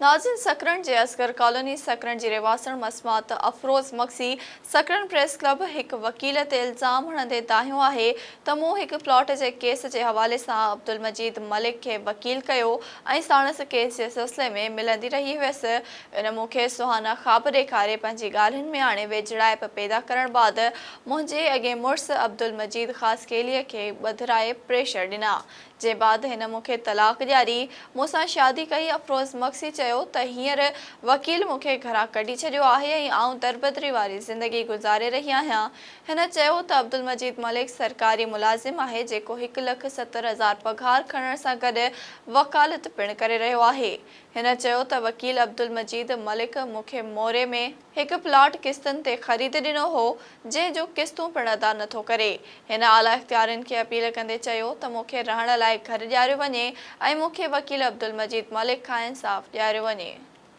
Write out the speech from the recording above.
ناظرين سڪرنڊ جي اصغر ڪالوني سڪرنڊ جي رهواسڻ مسمات افروز مگسي سڪرنڊ پريس ڪلب هڪ وڪيل تي الزام هڻندي دانهيو آهي ته مون هڪ پلاٽ جي ڪيس جي حوالي سان عبدالمجيد ملڪ کي وڪيل ڪيو ۽ ساڻس ڪيس جي سلسلي ۾ ملندي رهي هيس ان مون کي سهانا خواب ڏيکاري پنهنجي ڳالهين ۾ آڻي ويجهڙائپ پيدا ڪرڻ بعد منهنجي اڳئين مڙس عبدالمجيد خاصخيلي کي ٻڌرائي پريشر ڏنا جنهن بعد هن مون کي طلاق ڏياري مون سان شادي ڪئي. افروز مگسي چيو ته هينئر وڪيل مون کي گهران ڪڍي ڇڏيو آهي ۽ آئون دربدري واري زندگي گذاري رهي آهيان. هن چيو ته عبدالمجيد ملڪ سرڪاري ملازم آهي جيڪو هڪ لک 70 هزار پگهار کڻڻ سان گڏ وڪالت پڻ ڪري رهيو آهي. هن چيو ته وڪيل عبدالمجيد ملڪ مون کي موري ۾ هڪ پلاٽ قسطن تي خريد ڏنو هو، جنهن جون قسطون پڻ ادا نه ٿو ڪري. هن اعليٰ اختيارين کي اپيل ڪندي چيو ته مون کي رهڻ لاء گهر ڏياريو وڃي ۽ مون کي وڪيل عبدالمجيد ملڪ کان انصاف ڏياريو وڃي.